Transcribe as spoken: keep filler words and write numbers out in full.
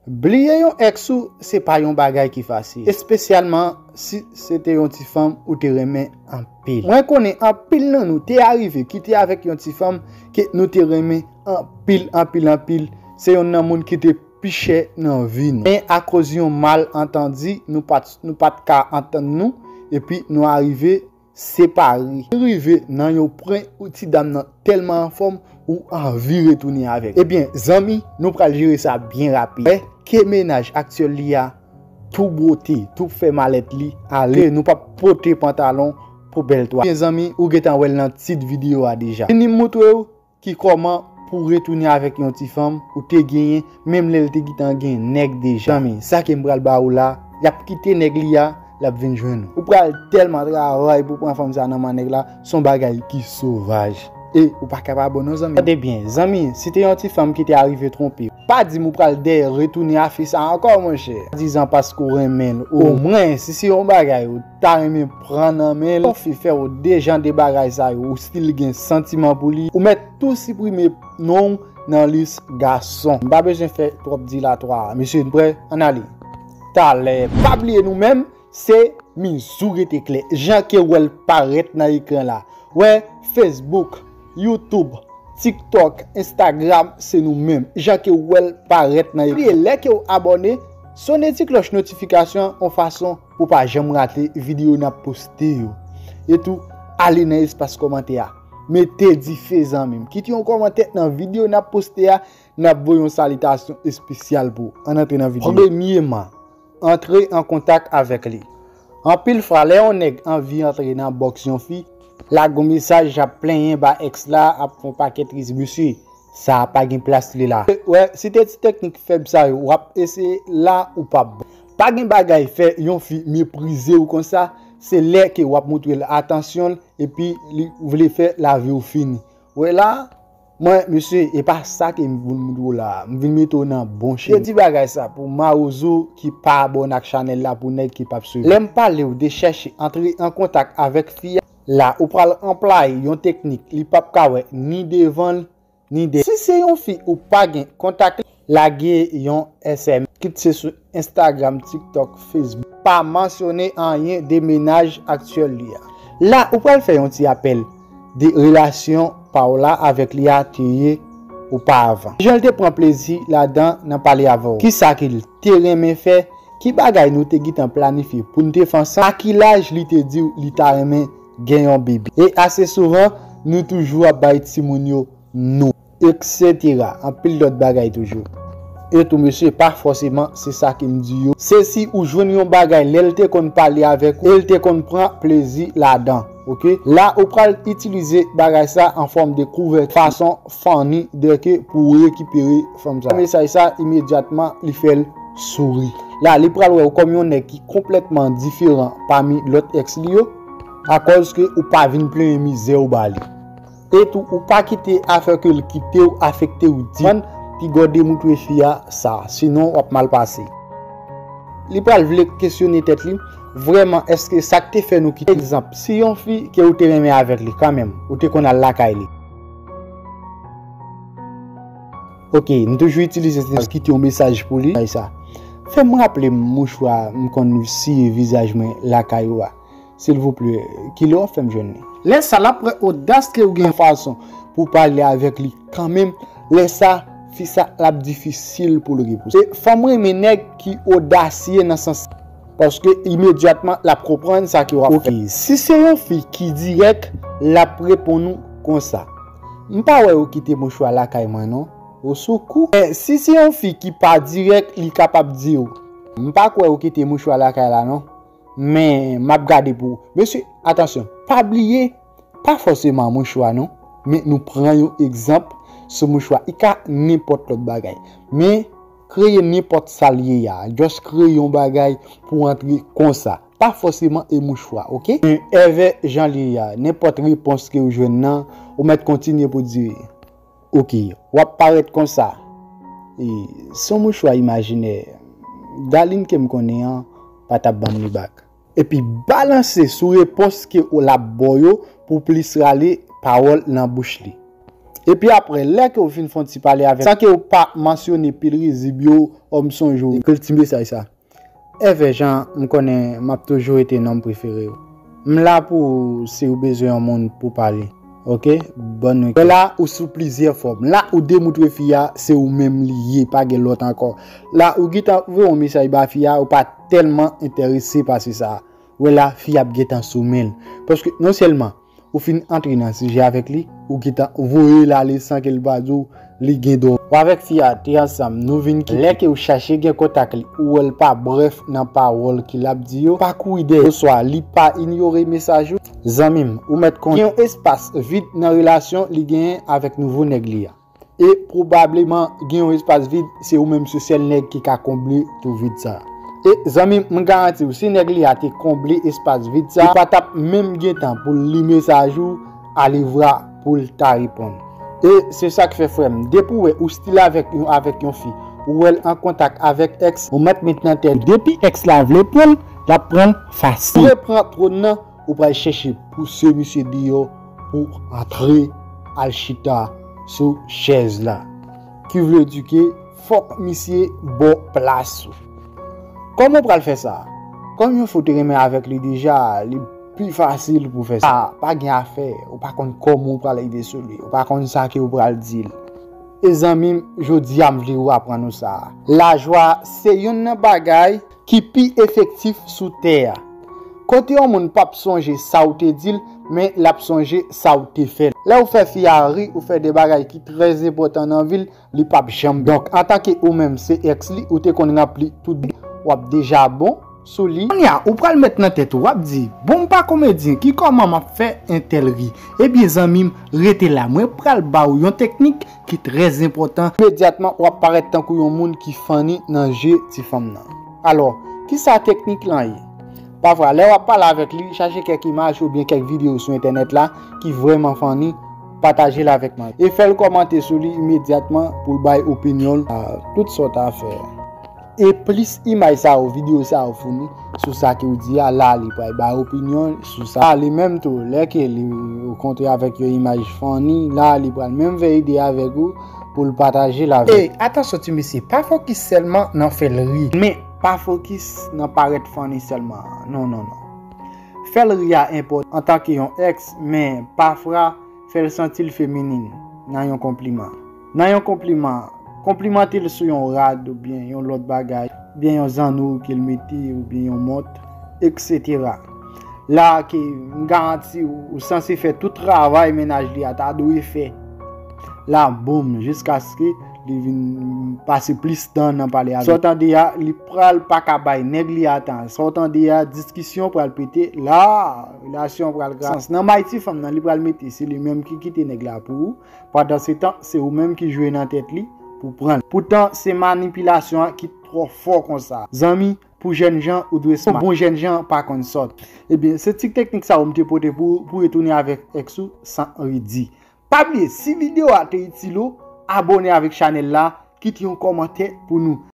Bliye yon èks ou, se pa yon bagay ki fasil, espesyalman si se te yon ti fanm ou te renmen anpil. Mwen konnen anpil nan nou te arive kite avèk yon ti fanm ke nou te renmen anpil, anpil, anpil. Se yonn nan moun ki te pi chè nan vi nou. Men akoz yon malantandi, nou pa t, nou pa t ka antann nou, epi nou arive separe. Rive nan yon pwen ou ti dam nan tèlman anfòm ou anvi retounen avèk. Ebyen, zanmi, nou pral jere sa byen rapid. Wè, ke mennaj aktyèl li a tou bwote, tou fè malèt li ale. Ke nou p ap pote pantalon pou bèl twa. Ebyen, zanmi, ou gentan wè l nan tit videyo a deja. Vini m montre w ki kòman pou retounen avèk yon ti fanm ou te genyen, menm lè l te gentan gen nèg deja. Zanmi, sa ke m pral ba ou la, y ap kite nèg li a, l ap vin jwenn ou. Ou pral tèlman travay pou pran fanm sa nan men nèg la, s on bagay ki sovaj. E ou pa kapab non, zanmi. Tande byen, zanmi, si te yon ti fanm ki te arive twonpe w, pa di m ou pral dèyè retounen a fi sa ankò, monchè. Dizan paske w renmen l. Omwen, si se yon bagay ou ta renmen pran nan men l, yon fi fè w de jan de bagay sa yo, ou still gen santiman pou li, ou mèt tou siprime non w nan lis gason. M pa bezwen fè twòp dilatwa. Mesye, n prè? Ann ale. Talè. Pa bliye nou menm, se mizou rete klè. Jan ke w wè l parèt nan ekran la. Wè, Facebook, YouTube, TikTok, Instagram, se nou menm. Jan ke w wè l parèt nan ekran. Bliye, lè ke w abòne, sone ti klòch notifikasyon an yon fason pou w pa janm rate videyo n ap poste yo. Etou, ale nan espas kòmantè a. Mete dife, zanmi m. Kite yon kòmantè nan videyo n ap poste a, n ap voye yon salitasyon espesyal pou ou. Ann antre nan videyo. Premyèman, antre an kontak avèk li. Anpil fwa, lè yon nèg anvi antre nan bòks yon fi, l ap gon mesaj, ap plenyen ba èks la, ap fè yon pakèt riz. Mesye, sa pa gen plas li la. Wè, si te ti teknik fèb sa yo w ap eseye la, ou p ap bon. Pa gen bagay fè yon fi meprize w konsa, se lè ke w ap montre l atansyon l, epi li vle fè lavi w fini. Wè la, mwen, mesye, e pa sa ke m vin montre w la. M vin mete w nan bon chemen. Yo di bagay sa pou mawozo ki pa abòne ak chanèl la, pou nèg ki p ap swiv. Lè m pale w de chèche antre an kontak avèk fi a, la, ou pral anplwaye yon teknik li p ap ka wè ni devan l, ni dèyè. Si se yon fi ou pa gen kontak li, lage yon S M S, kit se sou Instagram, TikTok, Facebook. Pa mansyone anyen de mennaj aktyèl li a. La, ou pral fè yon ti apèl de relasyon pa w la avèk li a te ye oparavan. Jan l te pran plezi ladan nan pale avè w. Kisa ke l te renmen fè? Ki bagay nou te gentan planifye pou n te fè ansanm? A ki laj li te di w li ta renmen gen yon bebe? E ase souvan, nou toujou ap bay timoun yo non, etsetera. Anpil lòt bagay toujou. E tou, mesye, pa fòseman se sa ke m di yo. Se si ou jwenn yon bagay lè l te konn pale avèk ou, e l te konn pran plezi ladan, oke? La, ou pral itilize bagay sa an fòm de kouvèti, fason funny, dè ke pou rekipere fanm sa. Mesaj sa, imedyatman, li fè l souri. La, li pral wè w kòm yon nèg ki konplètman diferan pami lòt èks li yo, akòz ke ou pa vin plenyen mizè w ba li. E tou, ou pa kite afè ke l kite w afekte w dimann, piga w demoutwe fi a sa, sinon w ap mal pase. Li pral vle kesyone tèt li, vrèman, èske sa k te fè nou kite? Egzanp, si yon fi ke ou te renmen avèk li kanmenm, ou te konn al lakay li. Oke, m toujou itilize se kite yon mesaj pou li, sa. Fè m raple m mouchwa m konn siye vizaj mwen lakay ou a. Silvouplè, kilè w ap fè m jwenn li? Lè sa, l ap wè odas ke w gen fason pou w pale avèk li kanmenm. Lè sa, fi sa, l ap difisil pou l repouse. E fanm renmen nèg ki odasye nan sans sa. Paske imedyatman, l ap konprann sa ke w ap fè. Oke, si se yon fi ki dirèk, l ap reponn ou konsa. M pa wè ou kite mouchwa lakay mwen, non. Osoukou. Men, si se yon fi ki pa dirèk, li kapab di w, m pa kwè ou kite mouchwa lakay la, non. Men, m ap gade pou ou. Mesye, atansyon, pa bliye, pa fòseman mouchwa, non. Men nou pran yon egzanp sou mouchwa. I ka nenpòt lòt bagay. Men, kreye nenpòt sa l ye a. Just kreye yon bagay pou antre konsa. Pa fòseman e mouchwa, oke? Men, èvè jan l ye a, nenpòt repons ke w jwenn nan, ou mèt kontinye pou di, oke, w ap parèt konsa. E, s on mouchwa imajinè. Darline ke m konnen an pa t ap ban m li bak. Epi balanse sou repons ke w l ap ba w yo pou plis rale pawòl nan bouch li. Epi apre, lè ke w fin fè yon ti pale avè l, san ke w pa mansyone pil rizib yo, o m sonje w. Ekri l ti mesaj sa. Evè Jan, m konnen m ap toujou rete nonm prefere w. M la pou ou si w bezwen yon moun pou pale. Oke? Bòn nwit. Wè la, ou sou plizyè fòm. La, ou demoutre fi a, se ou menm li ye, pa gen lòt ankò. La, ou gentan voye yon mesaj ba fi a, ou pa tèlman enterese pase sa. Wè la, fi a ap gentan sou men l. Paske non sèlman ou fin antre nan sijè avèk li, ou gentan voye l ale san ke l pa di w li gen dwa. Ou avèk fi a te ansanm, nou vin kite. Lè ke ou chache gen kontak li, ou wè l pa brèf nan pawòl ke l ap di yo, pa kouri dèyè, oswa li pa inyore mesaj ou. Zanmi m, ou mèt konnen gen yon espas vid nan relasyon li genyen avèk nouvo nèg li a. E pwobableman gen yon espas vid, se ou menm se sèl nèg ki ka konble tou vid sa. E zanmi m, m garanti w, si nèg li a te konble espas vid sa, li pa t ap menm gen tan pou l li mesaj ou, alevwa pou l ta reponn. E se sa k fè, frè m, depi w wè ou still avèk yon, avèk yon fi, ou wè l an kontak avèk èks, ou mèt met nan tèt ou, depi èks la vle pran l, l ap pran l fasil. Ou repran twòn nan, ou pral chèche pouse misye deyò pou antre al chita sou chèz la. Ki vle di ke fòk misye ba w plas ou. Kòman w pral fè sa? Kòm yon fi w te renmen avèk li deja, li pi fasil pou fè sa. Pa, pa gen afè, ou pa konn kòman w pral rive sou li, ou pa konn sa ke w pral di l. E zanmi m, jodi a m vle w aprann ou sa. Lajwa se youn nan bagay ki pi efektif sou tè a. Kote yon moun p ap sonje sa w te di l, men l ap sonje sa w te fè l. Lè w fè fi a ri, ou fè de bagay ki trè enpòtan nan vi l, li p ap janm. Donk, antanke ou menm se èks li, ou te konn ranpli tout, w ap deja bon sou li. Kounye a, ou pral met nan tèt ou, w ap di, bon, m pa komedyen, ki kòman m ap fè entèl ri? Ebyen, zanmi m, rete la, mwen pral ba w yon teknik ki trè enpòtan. Imedyatman, w ap parèt tankou yon moun ki funny nan je ti fanm nan. Alò, kisa teknik lan ye? Pafwa, lè w ap pale avèk li, chache kèk imaj oubyen kèk videyo sou entènèt la ki vrèman funny, pataje l avèk mwen. E fè l kòmante sou li imedyatman pou l bay opinyon l a tout sa w ta fè. E plis imaj sa yo, videyo sa yo founi sou sa ke w di a, la li pral bay opinyon l sou sa. Li menm tou, lè ke li kontre avèk yon imaj funny, la li pral menm fè ide avèk ou pou l pataje l avèk. E atansyon ti mesye, pa fokis sèlman nan fè l ri, men pa fokis nan parèt funny sèlman. Non, non, non. Fè l ri a enpòtan antanke yon èks, men pafwa fè l santi l feminin nan yon konpliman. Nan yon konpliman, konplimante l sou yon rad oubyen yon lòt bagay, oubyen yon zanno ke l mete, oubyen yon mont, etsetera. La ke m garanti w, ou sanse fè tout travay mennaj li a ta dwe fè. La, boum, jiskaske li vin pase plis tan nan pale avè l. Sa w tande a, li pral pa ka bay nèg li a tan. Sa w tande a, diskisyon pral pete la, relasyon pral grav. Nan may ti fanm nan, li pral mete se li menm ki kite nèg la pou ou. Pandansetan, se ou menm ki jwe nan tèt li pou pran l. Poutan, se manipilasyon an ki twò fò konsa. Zanmi, pou jènjan, ou dwe smart. Bon jènjan pa konn sòt. Ebyen, se ti teknik sa yo m te pote pou ou, pou retounen avèk èks ou san redi. Pa bliye, si videyo a te itil ou, abòne avèk chanèl la, kite yon kòmantè pou nou.